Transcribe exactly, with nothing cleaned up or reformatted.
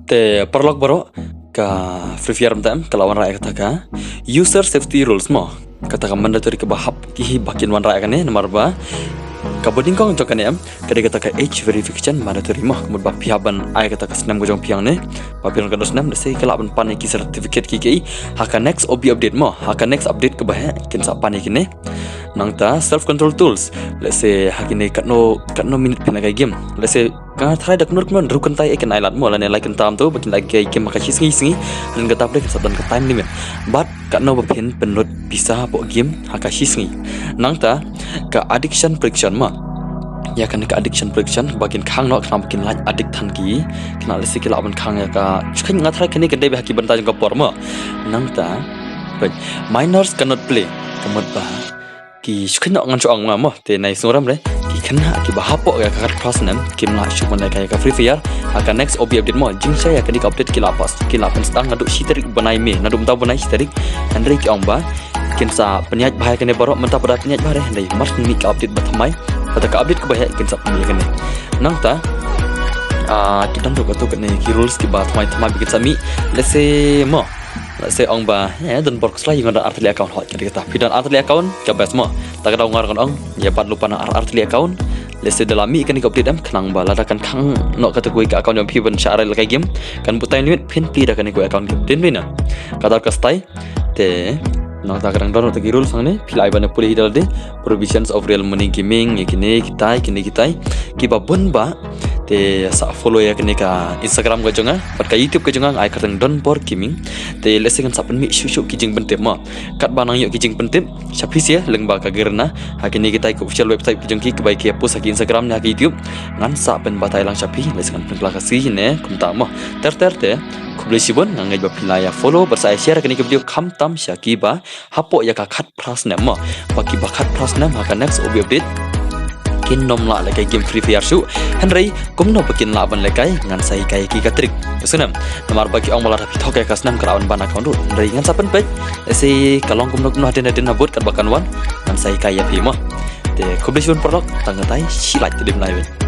Te paralok baroh, ka Free Fire mynta em ka la wanrah ïa kata ka user safety rules mo. Kata ka mandatory kaba hap ki hi ba kin wanrah ïa kane namar ba kaba nyngkong jong kane em ka dei kata ka age verification mandatory mo. Ka mut ba phi hap ban ai kata ka snem ka jong phi hangne. Ba phi don ka snem, lehse ki lah ban pan ïa ki certificate ki ki ha ka next O B update mo. Ha ka next update kaba heh kin sa pan ïa kine. Nangta self control tools, lehse ha kine katno katno minit phi lehkai game. Lehse ka try da kynnoh kynnoh ruh kyntai eh kin ai lad mo, lane lai kynta to ba kin lehkai game ha ka shi sngi sngi. Hynrei kata phi kin sa don ka time limit. Bad katno ba phin pynlut pisa hapoh game ha ka shi sngi. Nangta ka addiction prediction mo. Ïa kane ka addiction prediction ba kin khang noh khnang ba kin lait addict than ki. Khnang lehse ki lah ban khang ïa ka. Shu kane nga try kane ka dei ba ha ki bynta jong ka por mo. Nangta minors cannot play. Ka mut ba ki shu kane ngan shu ong ma mo, te nai sngewrem re. Ki khynnah kiba hapoh ïa ka khatphra snem kim lah shuh ban lehkai ïa ka Free Fire ha ka next O B update mo. Jingshai ïa kane ka update ki lah pass, ki lah pynsdang naduh shi tarik bnai May, naduh mynta bnai shi tarik. Hynrei ki ong ba kin sa pynïaid bha ïa kane baroh, mynta pat da pynïaid bha re, hynrei mar shu mih ka update ba thymmai. Kata ka update kaba heh kin sa pynmih ïa kane. Nangta ah, ki don ruh katto katne ki rules kiba thymmai thymmai ba kin sa mih. Lehse mo, lehse ong ba eh don bor khuslai, ïa nga don ar tylli account, hooid ka dei kata. Phi don ar tylli account ka best mo. Ta ka daw nga ruh ngan ong ïa bat lypa na ar ar tylli account. Lehse da la mih kane ka update em khnang ba lada kan khang noh kata kawei ka account jong phi ban shah rai lehkai game, kan buh time limit, phin plie da kane kawei account game. Dei ne em? Ka dei ka style. Te nangta ka dang don ruh ta ki rules hangne, phi lah ai ban pule hi da lade. Prohibitions of real money gaming, ïa kine kitai, kine kitai kiba bun ba. Te sa follow ïa kane ka Instagram ka jong nga bad ka YouTube ka jong nga, nga ai kyrteng Donbor Gaming. Te lehse ngan sa pynmih shuh shuh ki jingpyntip mo. Katba nang ïoh ki jingpyntip sha phi sha lyngba ka Garena ha kine kitai ka official website ka jong ki, kiba ki post ha ki Instagram ne ha ki YouTube, ngan sa pynbatai lang sha phi, lehse ngan pynkylla ka sngi ne kumta mo. Ter ter te khublei shibun, nga ngeit ba phi la ïa follow bad sa ïa share kane ka video khamtam sha kiba hapoh ïa ka khatphra snem mo. Ba kiba khatphra snem ha ka next O B update kin nym lah lehkai game Free Fire shuh. Hynrei kumno ba kin lah ban lehkai, ngan sa hikai ïa ki ka trick. Ka snem namar ba ki ong ba lada phi thok ïa ka snem ka lah ban ban account ruh. Hynrei ngan sa pynpeit. Lehse ka long kumno kumno hadien hadien ha bud katba kan wan, ngan sa hikai ïa phi mo. Te khublei shibun paralok, tang katai, shi lait te dei bnai wei.